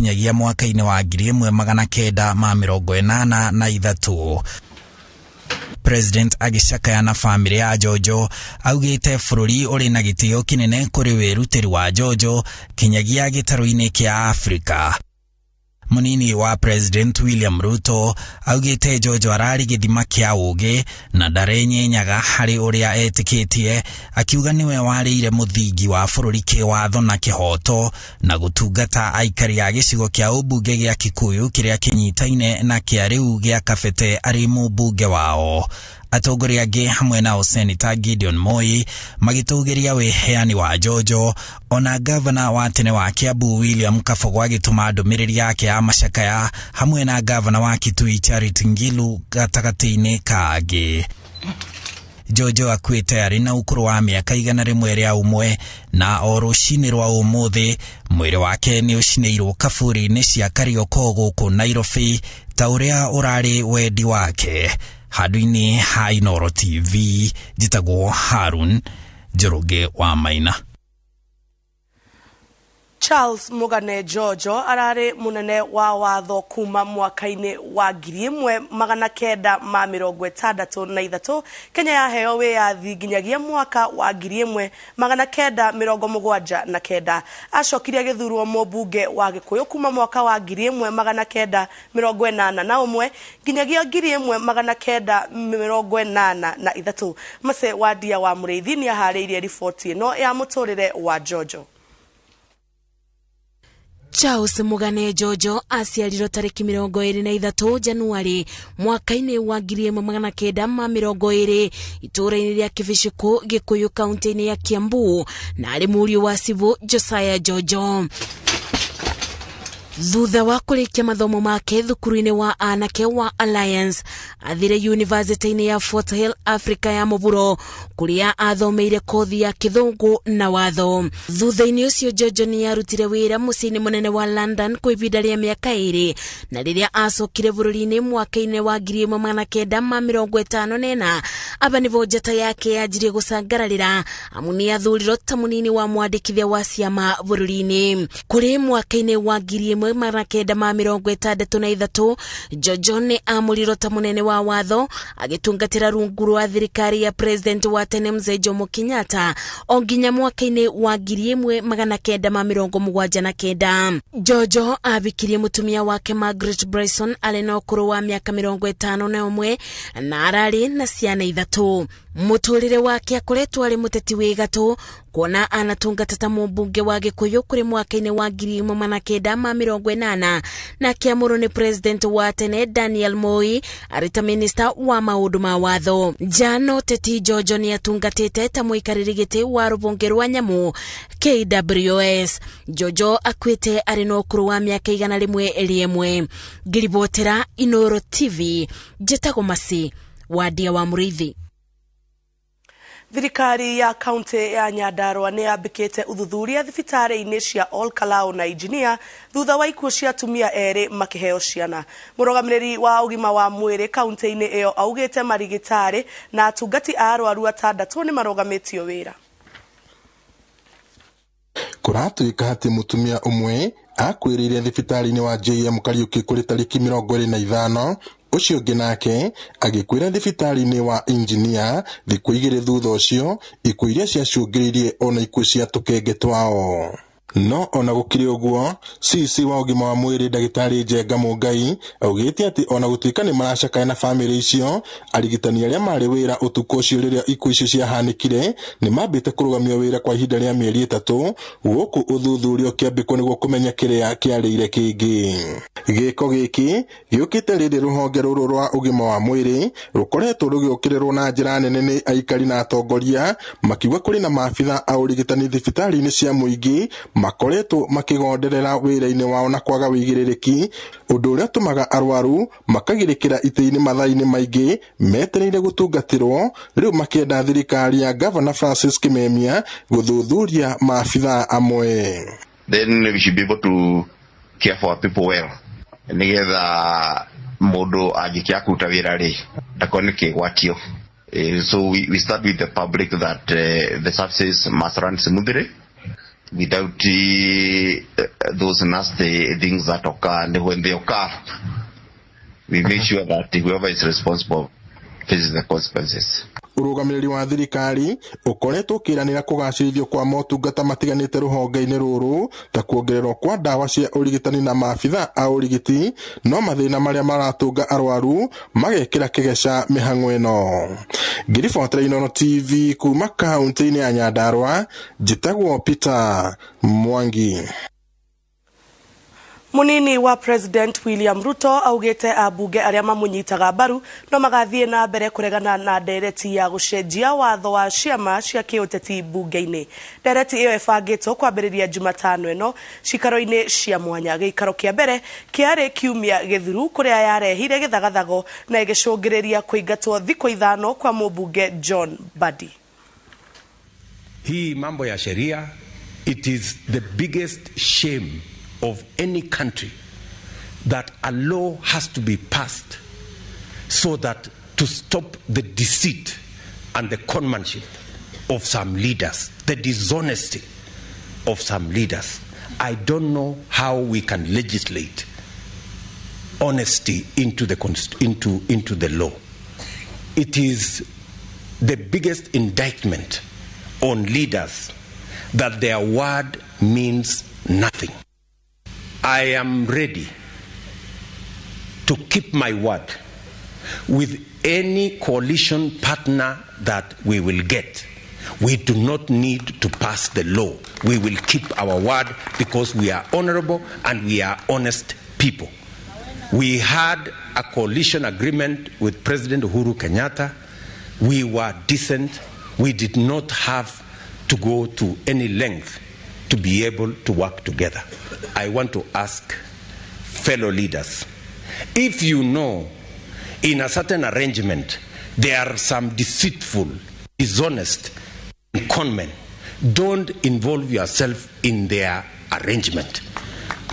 kinyagia mwaka-inĩ wa 1983. President agĩcakaya na famĩlĩ ya Njonjo augĩte bũrũri ũrĩ na gĩtĩo kĩnene kũrĩ wĩrutĩri wa Njonjo kinyagia gĩtarũ-inĩ kĩa Afrika. Munini wa President William Ruto augĩte Njonjo ararĩ gĩthima kĩa ũũgĩ na ndarenyenyaga harĩ ũrĩa etĩkĩtie, akiuga nĩwe warĩire mũthingi wa bũrũri kĩwatho na kĩhoto na gũtungata aikari a gĩcigo kĩa ũmbunge gĩa Kikuyu kĩrĩa kĩnyitaine na kĩa rĩu gĩa Kabete arĩ mũmbunge wao. Atongoria angĩ hamwe nao Senator Gideon Moi magĩtũgĩria wĩheani wa Njonjo, ona gavana wa tene wa Kiambu William Kabogo agĩtũma ndũmĩrĩri yake ya macakaya hamwe na gavana wa Kitui Charity Ngilu gatagatĩ-inĩ ka angĩ. Njonjo akuĩte arĩ na ũkũrũ wa mĩaka 101 na o rũcinĩ rwa ũmũthĩ mwĩrĩ wake nĩ ũcinĩirwo kaburi-inĩ cia Kariokor gũkũ Nairobi ta ũrĩa ũrarĩ wendi wake. Handũ-inĩ ha Inooro TV njĩtagwo Harun Njoroge wa Maina. Charles Mugane Njonjo ararĩ mũnene wa watho kuma mwaka-inĩ wa 1963 Kenya yaheo wĩyathi nginyagia mwaka wa 1979. Acokire agĩthurwo mũmbunge wa Gĩkũyũ kuma mwaka wa 1981 nginyagia 1983. Mace Wandia wa Mũrĩithi nĩaharĩirie riboti ĩno ya mũtũrĩre wa Njonjo. Charles Mugane Njonjo aciarirwo tarĩki 23 Januari mwaka-inĩ wa 1920 itũũra-inĩ rĩa Kĩbicũkũ, Gĩkũyũ, kaunti-inĩ ya Kiambu, na arĩ mũriũ wa Civũ Josiah Njonjo. Thutha wa kũrĩkia mathomo make thukuru-inĩ wa anake wa Alliance, athire yunivasĩtĩ-inĩ ya Fort Hill Africa ya Mũburo kũrĩa athomeire kothi ya Kĩthũngũ na watho. Thutha-inĩ ũcio Njonjo nĩ arutire wĩra mũciĩ-inĩ mũnene wa London kwa ihinda rĩa mĩaka 2, na rĩrĩa acokire bũrũri-inĩ mwaka-inĩ wa 1954 aba nĩvo njata yake yanjirie gũcangararĩra amu nĩ athurirwo ta mũnini wa mwandĩkithia wa ciama bũrũri-inĩ. Kũrĩ mwaka-inĩ wa 1963 Njonjo nĩ amũrirwo ta mũnene wa watho agĩtungatĩra rungu rwa thirikari ya president wa tene Mzee Jomo Kenyatta o nginya mwaka-inĩ wa 1979. Njonjo abikirie mũtumia wake Margaret Bryson arĩ na ũkũrũ wa mĩaka 51 na ararĩ na ciana 3. Mũtũrĩre wake akoretwo arĩ mũteti wĩ gatũ kuona anatungata ta mũmbunge wa Gĩkũyũ kũrĩ mwaka-inĩ wa 1980 na akĩamũrwo nĩ president wa tene Daniel Moi arĩ ta minister wa maũndũ ma watho. Njano Teti Njonjo nĩ atungatĩte ta mũikarĩri gĩtĩ wa rũhonge rwa nyamũ KWS. Njonjo akuĩte arĩ na ũkũrũ wa mĩaka 101. Ngĩribotera Inooro TV, njĩtagwo Maci Wandia wa Mũrĩithi. Thirikari ya kaunti ya Nyandarua nĩ yambĩkĩte ũthuthuria thibitarĩ-inĩ cia Ol Kalou na Engineer thutha wa ikuũ cia atumia erĩ makĩheo ciana. Mũrũgamĩrĩri wa ũgima wa mwĩrĩ kaunti-inĩ ĩyo augĩte marigitari na atungati a arwaru 6 nĩ marũgamĩtio wĩra. Kũratuĩka atĩ mũtumia ũmwe akuĩrĩire thibitarĩ-inĩ wa JM Kariuki kũrĩ tarĩki 25, ũcio ũngĩ nake agĩkuĩra thibitarĩ-inĩ wa Engineer thikũ 2 thutha ũcio, ikuũ iria ciacũngĩrĩirie ona ikuũ cia tũkenge twao. No ona gũkĩrĩ ũguo, CC wa ũgima wa mwĩrĩ ndagĩtarĩ Njenga Mũngai augĩte atĩ ona gũtuĩka nĩ maracakaya na famĩlĩ icio, arigitani arĩa marĩ wĩra ũtukũ ũcio rĩrĩa ikuũ icio ciahanĩkire nĩ mambĩte kũrũgamio wĩra kwa ihinda rĩa mĩeri 3 gũkũ ũthuthuria ũkĩambĩkwo nĩguo kũmenya kĩrĩa kĩarĩire kĩngĩ. Gĩko gĩkĩ gĩũkĩte rĩrĩ rũhonge rũrũ rwa ũgima wa mwĩrĩ rũkoretwo rũgĩũkĩrĩrwo na njĩra nene nĩ aikari na atongoria makiuga kũrĩ na maabitha a ũrigitani thibitarĩ-inĩ cia mũingĩ makoretwo makĩgonderera wĩra-inĩ wao na kwaga wĩigĩrĩrĩki, ũndũ ũrĩa ũtũmaga arwaru makagirĩkĩra itĩ-inĩ mathaa-inĩ maingĩ metereire gũtungatĩrwo, rĩu makĩenda thirikari ya Gavana Francis Kimemia gũthuthuria maabitha amwe. Then we should be able to care for our people well, nĩgetha mũndũ angĩkĩaga kũruta wĩra rĩ ndakone kĩgwatio. So we start with the public that the services must run smoothly. Without those nasty things that occur, and when they occur, we make sure that whoever is responsible faces the consequences. Urugamiriri wa thirikari ukoretwo ukiranira kugacirithio kwa motungata matiganite ruhonge-ini ruru ta kuongererwo kwa ndawa cia urigitani na maabitha a urigiti, no mathina maria maratunga arwaru magekira kigeca mihang'o ino. Ngiribotera Inooro TV kuma kaunti-ini ya Nyandarua, njitagwo Peter Mwangi. Munini wa President William Ruto augite abunge aria mamunyitaga mbaru no magathie na mbere kuregana na ndereti ya gucenjia watho wa ciama cia kiuteti bunge-ini. Ndereti iyo ibangitwo kwambiriria Jumatano ino cikaro-ini cia mwanya. Giikaro kia mbere kiari kiumia githiru kuria yarehire githagathago na igicungiriria kuingatwo thiku 5 kwa mubunge John Mbadi. Hii mambo ya sheria, it is the biggest shame of any country that a law has to be passed so that to stop the deceit and the conmanship of some leaders, the dishonesty of some leaders. I don't know how we can legislate honesty into the law. It is the biggest indictment on leaders that their word means nothing. I am ready to keep my word with any coalition partner that we will get. We do not need to pass the law. We will keep our word because we are honorable and we are honest people. We had a coalition agreement with President Uhuru Kenyatta. We were decent. We did not have to go to any length to be able to work together. I want to ask fellow leaders, if you know in a certain arrangement there are some deceitful, dishonest conmen, don't involve yourself in their arrangement.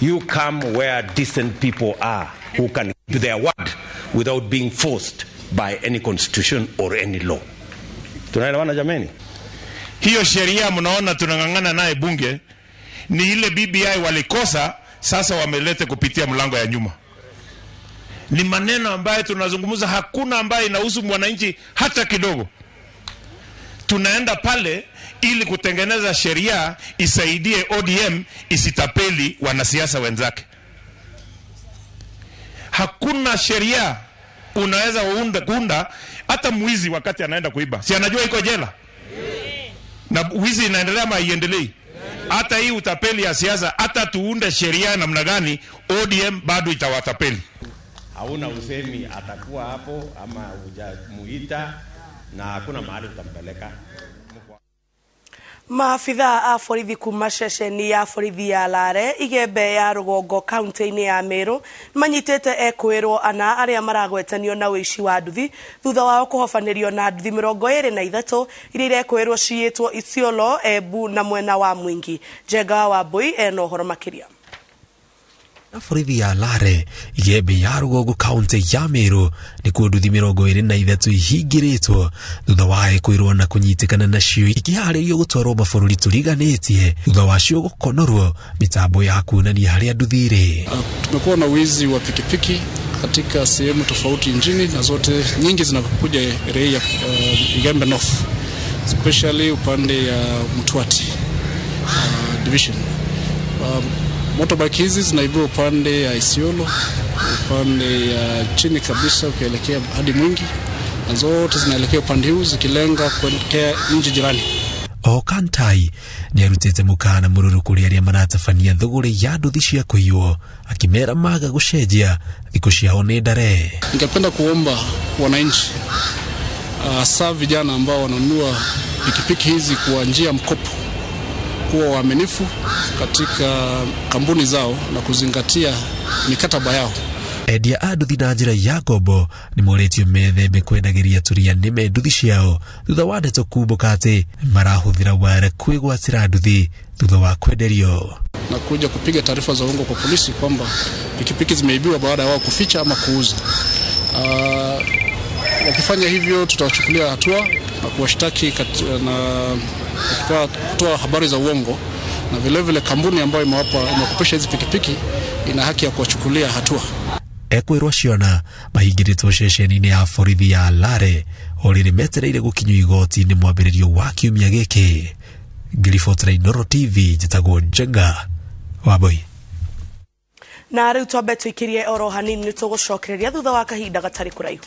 You come where decent people are who can keep their word without being forced by any constitution or any law. Tunaelewana jameni? Hiyo sheria mnaona tunang'ang'ana naye bunge ni ile BBI walikosa, sasa wamelete kupitia mlango ya nyuma. Ni maneno ambayo tunazungumza, hakuna ambaye inahusu mwananchi hata kidogo. Tunaenda pale ili kutengeneza sheria isaidie ODM isitapeli wanasiasa wenzake. Hakuna sheria unaweza kuunda hata mwizi wakati anaenda kuiba. Si anajua iko jela? Na wizi inaendelea ama haiendelei? Hata hii utapeli ya siasa, hata tuunde sheria namna gani, ODM bado itawatapeli. Hauna usemi atakuwa hapo ama hujamuita na hakuna mahali utampeleka. Maabitha a borithi kuma ceceni ya borithi ya Lare Igembe ya Rugongo kaunti-inĩ ya Meru manyitĩte ekwĩrwo ana arĩa maragwetanio na ũici wa nduthi thutha wao kũhobanĩrio na nduthi 23 iria irekwĩrwo ciĩtwo Isiolo, Embu na mwena wa Mwingi. Njenga wa Mbui ena ũhoro makĩria. Borithi ya Lare Igembe ya Rugongo kaunti ya Meru nikuo nduthi 23 ihingĩrĩtwo thutha wa ekwĩrwo na kũnyitĩkana nacio ikĩharĩrio gũtwarwo mabũrũri tũriganĩtie thutha wacio gũkonorwo mitambo ya kuonania harĩa nduthi irĩ. Tumekuwa na wizi wa pikipiki katika sehemu tofauti nchini na zote nyingi zinakuja area ya Igembe North, especially upande ya Mtwati division. Motorbike hizi zinaibiwa upande ya Isiolo, upande ya chini kabisa ukielekea hadi Mwingi, na zote zinaelekea upande huu zikilenga kuelekea nchi jirani. Okantai nĩarutĩte mũkana mũrũrũ kũrĩ arĩa maratabania thũgũrĩ ya nduthi cia kũiywo akĩmera maga gũcenjia thikũ ciao nĩ ndare. Ningependa kuomba wananchi hasa vijana ambao wananunua pikipiki hizi kwa njia mkopo kuwa waaminifu katika kampuni zao na kuzingatia mikataba yao. Endia a nduthi na njĩra ya ngombo nĩmorĩtio metheme kwendagĩria tũria nĩme nduthi ciao thutha wa ndeto kumbũka atĩ marahũthĩra wara kwĩgwatĩra nduthi thutha wa kwenderio na kuja kupiga taarifa za uongo kwa polisi kwamba pikipiki zimeibiwa baada ya wao kuficha ama kuuza. Wakifanya hivyo tutawachukulia hatua na kuwashtaki na kutoa habari za uongo Na vilevile kampuni ambayo imewapa imekopesha hizi pikipiki ina haki ya kuwachukulia hatua. Ekwĩrwo ciona mahingĩrĩtwo ceceni-inĩ ya borithi ya Lare o rĩrĩ metereire gũkinyio igoti-inĩ mwambĩrĩrio wa kiumia gĩkĩ. Ngĩribotera Inooro TV, njĩtagwo Njenga Wambui. Na rĩu twambe tũikĩrie oro hanini, nĩ tũgũcokereria thutha wa kahinda gatarĩ kũraihu.